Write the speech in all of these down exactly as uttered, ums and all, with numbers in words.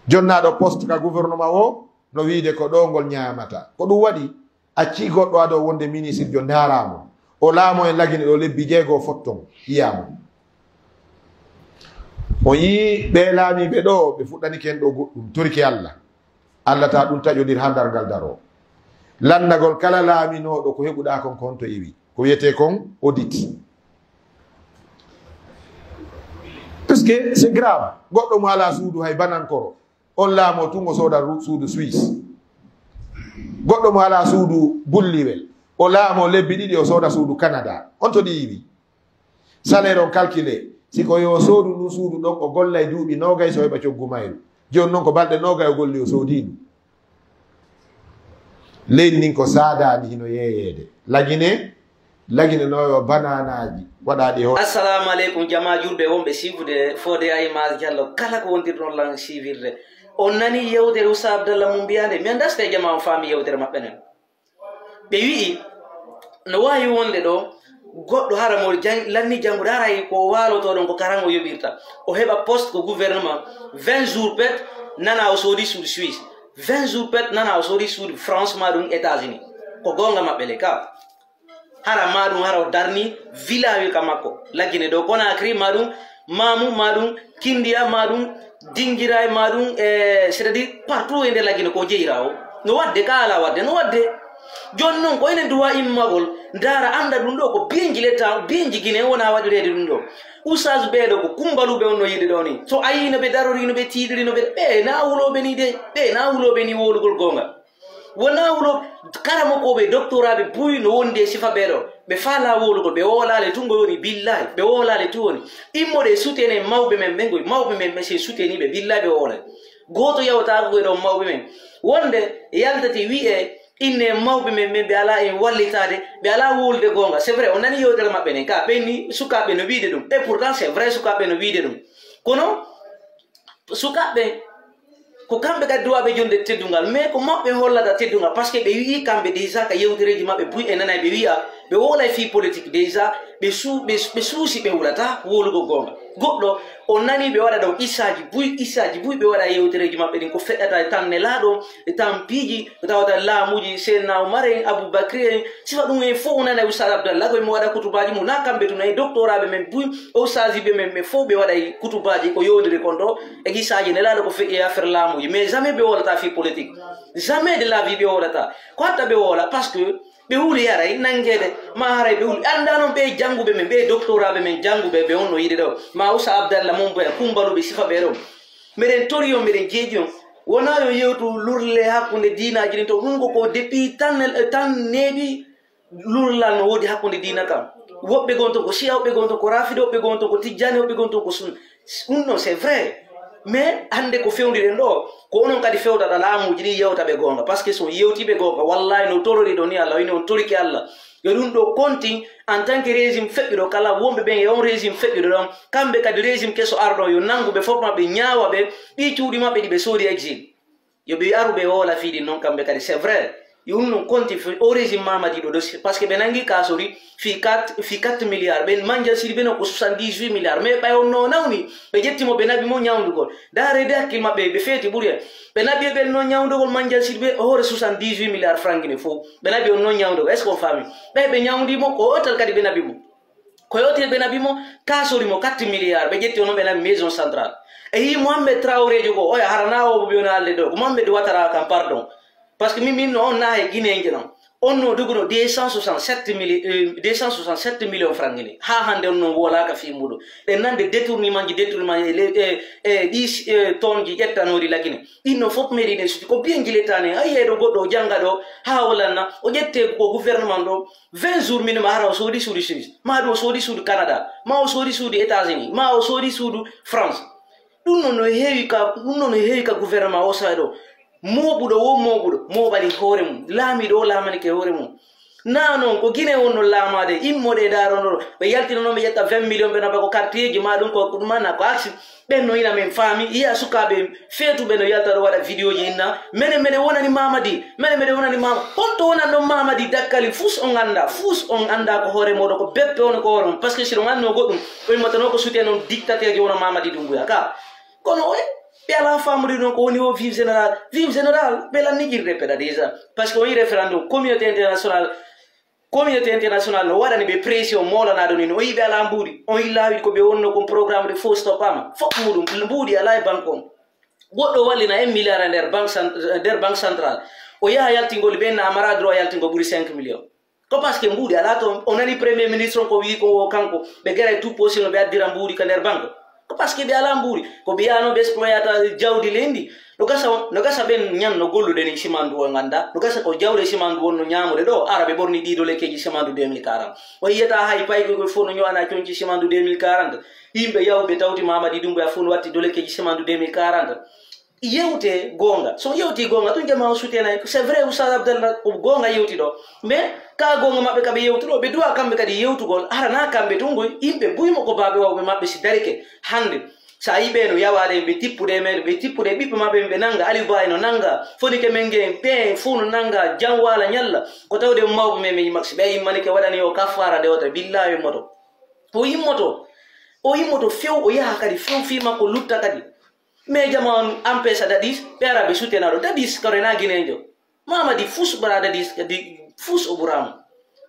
Jonnaaɗo poste ka gouvernement o no wiide ko ɗo ngol ñaamata. Ko ɗum waɗi accii goɗɗo ado wonde ministre jo ndaaraamo. O laamo en Lagine ɗo lebbi jeego fotton yiyaama. On yii ɓe laamiiɓe ɗo ɓe fuɗɗanike en ɗo goɗɗum, torike Allah. Allah ta ɗum taƴodir haa darngal daro. Lanndagol kala laaminooɗo ko heɓuɗaa kon ko honto iwi. Ko wiyetee kon audit. Parce que c'est grave. Goɗɗo mo alaa suudu hay banankoro, on laamo tun o sooda ru-, suudu Suisse. Goɗɗo mo alaa suudu bulliwel, o laamo lebbi ɗiɗi o sooda suudu Canada. On to ɗi iwi. Salaire on calculé, si ko yo soodu ndun suudu ɗon o gollay duuɓi noogay so heɓa coggu mayru. Jooni non ko balɗe noogay o golli o soodii ndu. Leydi ndin ko saadaandi hino yeeyeede. Lagine, Lagine no yo bananaaji waɗaaɗi ho. Assalamu aleykum, jamaa julɓe wonɓe siifude Fodé Aymas Diallo, kala ko wondirɗon lan siivirde. On nani yewtere Usa Abdallah mo mbiyaande, mi anndaa si tawi jamaa on faami yewtere maɓɓe nden. Ɓe wi'i, no waawi wonde ɗo, goɗɗo hara mo jan-, lanni janngude, hara hay ko waalotoo ɗon ko karan o yoɓirta. O heɓa poste ko gouvernement, vingt jours pet, nana o soodi suudu Suisse. Vingt jours pet, nana o soodi suudu France ma ɗum États-Unis. Ko goonga maɓɓe le ka. Hara ma ɗum, hara o darni village ka makko. Lagine ɗo Conakry ma ɗum, Mamu ma ɗum, Kindiya ma ɗum, Dingiray ma ɗum, e, c'est-à-dire partout e nder Lagine ko jeyra o. No wadde ka ala wadde, no wadde. Jooni non ko enen duwa immagol, ndaara annda ɗum ɗo ko biyenji letta, biyenji Gine wona waɗireede ɗum ɗo. Oustaz ɓee ɗo ko kumbaluɓe on no yiɗi ɗo ni. So a yii no ɓe darori, no ɓe tiiɗiri, no ɓe, ɓe na wulooɓe ni de, ɓe na wulooɓe ni wowlugol goonga. Wona wulo karamokooɓe, doctoraaɓe buy no wondi e sifa ɓee ɗo. Ɓe faalaa wowlugol, ɓe wowlaali tun ngoy woni, billahi, ɓe wowlaali tun woni. Immoɗe sutene mawɓe men ɓen ngoy, mawɓe men ɓe si suteniiɓe, billahi ɓe wowlay. Gooto yawtaako ngoy ɗon mawɓe men. Wonde yaltati wi'e inne mawɓe men ɓen ɓe alaa en wallitaade, ɓe alaa wowlude goonga. C'est vrai, on nani yewtere maɓɓe nden, ka ɓen ni sukaaɓe no wiide ɗum. Et pourtant, c'est vrai, sukaaɓe no wiide ɗum. Kono, sukaaɓe, ko kamɓe kadi duwaaɓe jonde teddungal, mais ko maɓɓe hollata teddungal, parce que ɓe wi'i kamɓe déjà ka yewtereeji maɓɓe buy e nanay ɓe wi'a, ɓe wowlay fii politique déjà, ɓe su-, ɓe, ɓe suusi ɓe wulata wowlugol goonga. Goɗɗo, o nani ɓe waɗa ɗon issaaji buy, issaaji buy ɓe waɗa yewtereeji maɓɓe ɗin ko feƴƴata e tan nelaaɗo, e tan piiji, ko tawata laamuuji Seydina Umar en, Abu Bakri en, sifa ɗum en fof o nana Ustaad Abdallah, ko mo waɗa kutubaaji mum, na kamɓe tun e doctoraaɓe men buy, o ustaajiiɓe men ɓe fof ɓe waɗay kutubaaji ko yowndiri kon ɗo, e gisaaji nelaaɗo ko feƴƴi e affaire laamuuji. Mais jamais ɓe wowlata fii politique. Jamais de la vie ɓe wowlata. Ko hatta ɓe wowla, parce que ɓe huli haray nanngeede, ma haray ɓe huli. Annda noon ɓe jannguɓe men, ɓe doctoraaɓe men jannguɓe ɓe on no yiɗi ɗo. Ma Usa Abdallah mon boya kumbaluɓe sifa ɓe ɗo. Meɗen tori on, meɗen jeeji on. Wona yo yewtu lurle hakkunde diinaaji ɗin to. Ɗum ko, ko depuis tan, tan neeɓi lurlal no woodi hakkunde diina kan. Woɓɓe gon to ko Shia, woɓɓe gon to ko Rafida, woɓɓe gon to ko Tijjani, woɓɓe gon to ko Sunna. Ɗum non, c'est vrai. Mais hannde ko fewndiri en ɗo, ko onon kadi fewtata laamuuji ɗi yewta ɓe goonga. Parce que so yewti ɓe goonga, wallahi no torori ɗo ni Allah, wayno on torike Allah. Yo ɗum ɗo konti en tant que régime feƴƴuɗo kala, wonɓe ɓen e on régime feƴƴuɗo ɗon, kamɓe kadi régime keso arɗo yo nanngu ɓe fof maɓɓe, ñaawa ɓe, ɗi cuuɗi maɓɓe ɗi ɓe soodi exil. Yo ɓe aru ɓe woola fii ɗin non kamɓe kadi, c'est vrai. Yo ɗum non konti fi-, o régime Mamadi ɗo, ɗo, parce que ɓe nangi kaasori fii quatre, fii quatre milliards. Ɓen Mandiang Sidibé non ko soixante-dix-huit milliards. Mais ɓay on no nawni, ɓe ƴetti mo, ɓe naɓi mo ñawndugol. Daareede hakkil maɓɓe, ɓe feeti ɓuri en. Ɓe naɓi ɓen non ñawndugol Mandiang Sidibé, o hoore soixante-dix-huit milliards franc Guinée fof. Ɓe naɓi on non ñawndugol. Est-ce qu'on faami? Ɓay ɓe ñawndi mo, ko o tal kadi ɓe naɓi mo. Ko yewtiri ɓe naɓi mo, kaasori mo quatre milliards, ɓe ƴetti o non ɓe naɓi Maison Centrale. E yii Mohamed Traoré jogo, oya hara na o ɓe wona haalde ɗo, ko Mohamed Ouattara kam, pardon. Parce que min, min no on na he Guinéen je non. On no doguno deux cent soixante-sept mille, euh, deux cent soixante-sept millions francs Guinée. Ha hannde on non wolaaka fii muɗum. Ɗen nande détournement ji, détournement e le-, e, e ɗi, e, toon ji ƴettanooɗi la Guinée. Ɗin non fof mairie ɗen suti. Ko bien jiletane, a yiyay ɗo goɗɗo o jannga ɗo, ha o lanna, o ƴette ko gouvernement ɗo, vingt jours minimum hara o soodi suudu Suisse, ma ɗum o soodi suudu Canada, ma o soodi suudu États-Unis, ma o soodi suudu France. Ɗum noon no heewi ka, ɗum noon no heewi ka gouvernement o saa'i ɗo. Mooɓuɗo wo mooɓuɗo, mooɓani hoore mum. Laamiiɗo o laamanike hoore mum. Naa noon, ko Guinée wonno laamaade, immoɗe e daarono ɗo. Ɓe yaltino noon, ɓe ƴetta vingt millions, ɓe naba ko quartier ji, ma ɗum ko, ko ɗum, ma na ko aksi. Ɓen no ina men faami, yiya sukaaɓe feetuɓe no yalta ɗo waɗa vidéo ji inna, mene, mene wonani Mamadi, mene, mene wonani Mama-, honto wonani ɗon Mamadi Dakkali? Fus on annda, fus on annda ko hoore mooɗon, ko beppe on ko hoore mon. Parce que si ɗon annduno goɗɗum, on immatano ko suten on dictateur ji wono Mamadi Doumbouya ka. Kono oye, Ɓe alaa faamude noon ko woni o vive général. Vive général, ɓe lannijirde peɗa déjà. Parce que on yi référendum, communauté internationale, communauté internationale no waɗani ɓe pression moolanaɗo ni. On yi ɓe alaa mbuuɗi. On yi laawi ko ɓe wonno kon programme de fausse toppama. Fof muɗum, mbuuɗi alaa e banque on. Goɗɗo wallina un milliard e nder banque cent-, nder banque centrale. O yaha yaltingol ɓe na amara droit yaltingol ɓuri cinq millions. Ko parce que mbuuɗi alaa toon. O nani premier ministre on ko wii ko kanko ɓe gara e tout possible no ɓe addira mbuuɗi ka nder banque. Ko parce que ɓe alaa mbuuɗi. Ko ɓe yaha noon ɓe exploitata jawdi leydi. No gasa, no gasa ɓen ñan no gollude ni simandu o ngannda. No gasa ko jawle simandu wonno ñaamude ɗo, ara ɓe ɓorni ɗiɗo lekkeeji simandu deux mille quarante. O yiyata hay paykoy koye fof no ñowana coñci simandu deux mille quarante. Yimɓe yawɓe tawti Mamadi Doumbouya fof no watti ɗo lekkeeji simandu deux mille quarante. Yewte goonga. So yewti goonga, ɗum jama o soutenay. C'est vrai, Oustaz Abdallah, ko goonga yewti ɗo. Mais ka goonga maɓɓe ka ɓe yewti ɗo, ɓe duwa kamɓe kadi yewtugol. Hara na kamɓe tun ngoy, yimɓe buy mo ko baaɓe wawɓe maɓɓe si darike hannde. Sa yi ɓe no yawaade, ɓe tippude e meɗen, ɓe tippude e ɓiɓɓe maɓɓe, ɓe nanga, Aliou Ba no nanga, foni ke men ngen, ɓe fof no nanga, jam wala ñalla. Ko tawde mawɓe men, men yimma, si ɓe yimmanike waɗani o kaffara de wota, billahi o yimmoto. O yimmoto. O yimmoto few, o yaha kadi few fii makko lutta kadi. Mais jama on empêche Dadis, ɓe ara ɓe soutenaro. Dadis ko rena guinéjo. Mamadi fus ɓura Dadis, kadi fus o ɓuramo.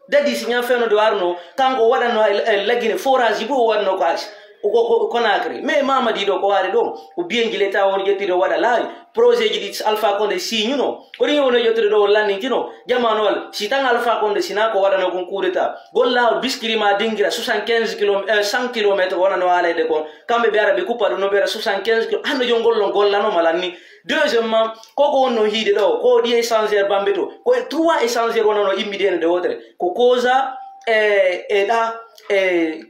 Dadis ñan fewno de warno, kanko waɗanno e, e Lagine forage bo o waɗno ko aksi. O ko, ko, Conakry. Mais Mamadi ɗo ko wari ɗo, ko biyenji leta woni ƴettiri o waɗa laawi. Projet ji ɗi Alpha Condé signuno. Ko ɗin woni ƴettude ɗo o lannintino. Jama no walla, si tan Alpha Condé sina ko waɗano kon coup d'état. Gol laawol biskiri ma dingira soixante-quinze kilomètres, euh, cent kilomètres wonano haalede kon. Kamɓe ɓe ara ɓe kuppa ɗum no ɓe ara soixante-quinze kilo. Hande jon gollon gollano malanni. Deuxièmement, koko wonno hiide ɗo, ko ɗi échangeur Bambeto. Ko e trois échangeur wonano immidede nde wotere. Ko Koza, e, e ɗa, e,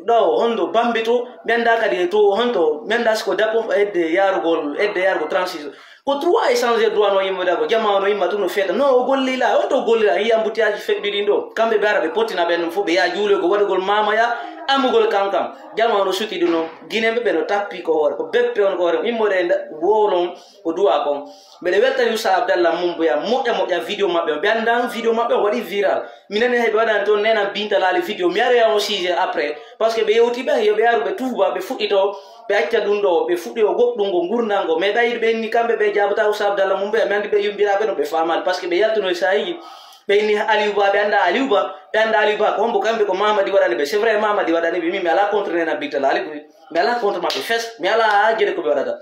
ɗo, hondo Bambeto, mi annda kadi e to, honto, mi annda siko dappo edde yarugol, edde yarugol trente-six. Ko trois échangeur duwano yimɓe dago, jama ono yimma tun no feeta. No, o gollila, o to gollila, yi embouteillage feɗɗi ɗin ɗo. Kamɓe ɓe ara ɓe pottina ɓen ɗum fof, ɓe yaha juuloygo waɗugol mamaya, amugol kankam. Jama ono suti ɗum no, Guinéen ɓe ɓe no tappi ko hoore, ko beppe on ko hoore, immoɗe nda-, wowlon ko duwa kon. Mbeɗe weltani Oustaz Abdallah Mumbuya, moƴƴa moƴƴa vidéo maɓɓe on. Ɓe anndan vidéo maɓɓe on waɗi viral. Mi nani hay ɓe waɗani toon nenan Binta Laali vidéo. Mi aroya on sujet après. Parce que ɓe yewti ɓe, yo ɓe aru ɓe tuuba, ɓe fuɗɗito, ɓe acca ɗum ɗo, ɓe fuɗɗi o goɗɗungo, ngurndango. Mais ɓayde ɓe inni kamɓe ɓe jaabata Oustaz Abdallah Mumbuya, mi anndi ɓe yumbiraaɓe no ɓe faamaali. Parce que ɓe yaltuno e sahiji, ɓe inni Aliou Ba, ɓe annda Aliou Ba, ɓe annda Aliou Ba, ko hombo kamɓe ko Mamadi waɗani ɓe. C'est vrai Mamadi waɗani ɓe, min mi alaa contre nenan Binta Laali, mi alaa contre maɓɓe fes, mi alaa haa jede ko ɓe waɗata.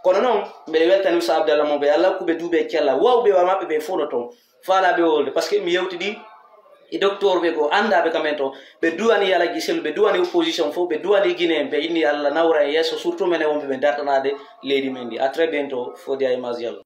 Kono noon, mbeɗe weltani Oustaz Abdallah Mumbuya, Allah hokku ɓe duuɓi e cella, wawɓe wa maɓɓe ɓe fof no toon. Faalaaɓe wolde, parce que mi yewtidi e docteur ɓe ko anndaaɓe kamen toon. Ɓe duwani Yalajji Sellu, ɓe duwani opposition fof, ɓe duwani Guinée, ɓe inni Allah nawra en yeeso, surtout menen wonɓe ɓe dartanaade leydi men ndi. À très bientôt, Fodya Image Diallo.